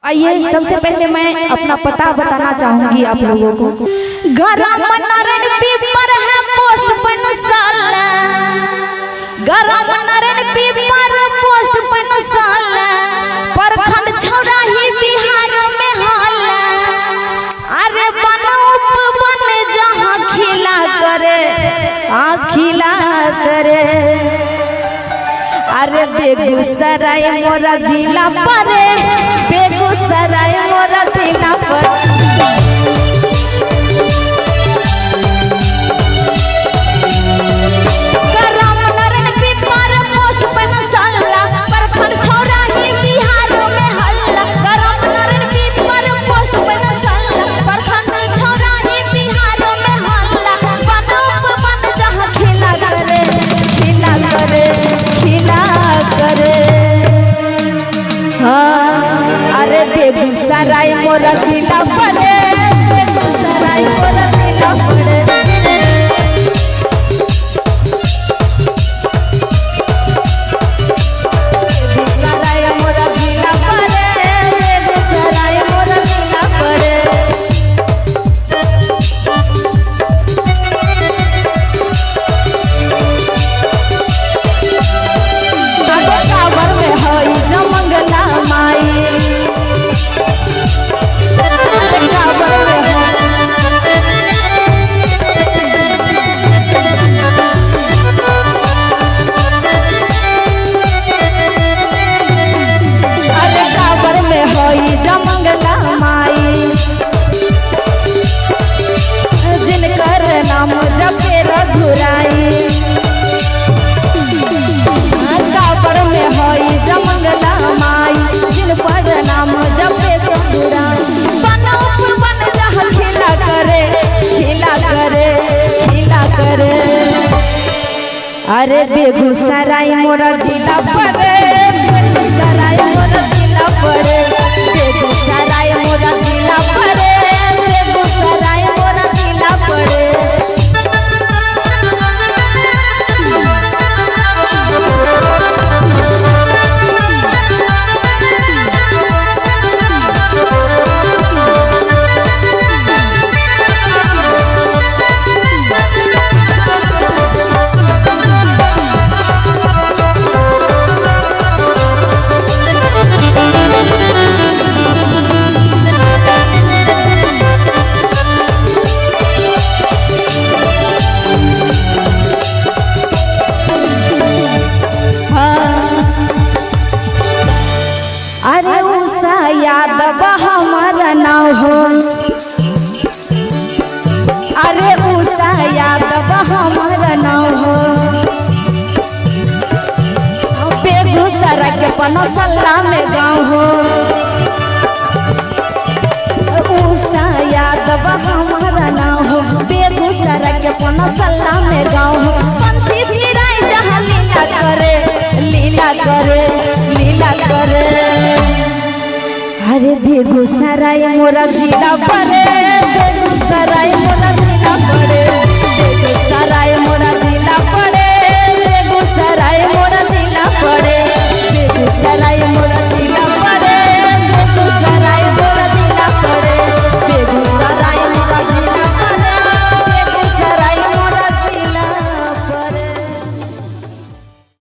आइए सबसे पहले मैं अपना पता बताना चाहूंगी आप लोगों को। गरम नरन पीपर है पोस्ट पनसाला, गरम नरन पीपर पोस्ट पनसाला, प्रखंड छौराही बिहार में हाला। अरे बन उपवन जहाँ खिला करे, आ खिला करे। अरे बेगूसराय मोरा जिला परे, बेगूसराय मोरा जिला परे। गरम नरन पीपर पोस्ट पनसाला, प्रखंड छौराही बिहार में हल्ला। गरम नरन पीपर पोस्ट पनसाला, प्रखंड छौराही बिहार में हल्ला। बन उपवन जहाँ खिला करे, खिला करे, खिला करे। हाँ, अरे बेगूसराय मोरा जिला परे, बेगूसराय मोरा जिला परे। बेगूसराय मोरा जिला परे, बेगूसराय मोरा जिला परे। अरे कावर में हई जमंगला माई, अरे कावर में हई। अरे कावर में हई जमंगला माई, जिनकर नाम जपे रघुराई। कावर में हई जमंगला माई, जिन पर नाम जपे रघुराई। बन उपवन जहाँ खिला करे, खिला करे, खिला करे। अरे बेगूसराय मोरा जिला परे, बेगूसराय मोरा जिला परे। बेगूसराय मोरा जिला परे, बेगूसराय मोरा जिला परे। अरे उषा यादव हमारा नाम हो, अरे उषा यादव हमारा नाम हो। बेगूसराय के पनसल्ला में गाँव हो। उषा यादव हमारा नाम हो, बेगूसराय के पनसल्ला में गाँव हो। पंछी चिड़ै जहाँ लीला करे, लीला करे, लीला करे। अरे बेगूसराय मोरा जिला परे, बेगूसराय मोरा जिला परे। बेगूसराय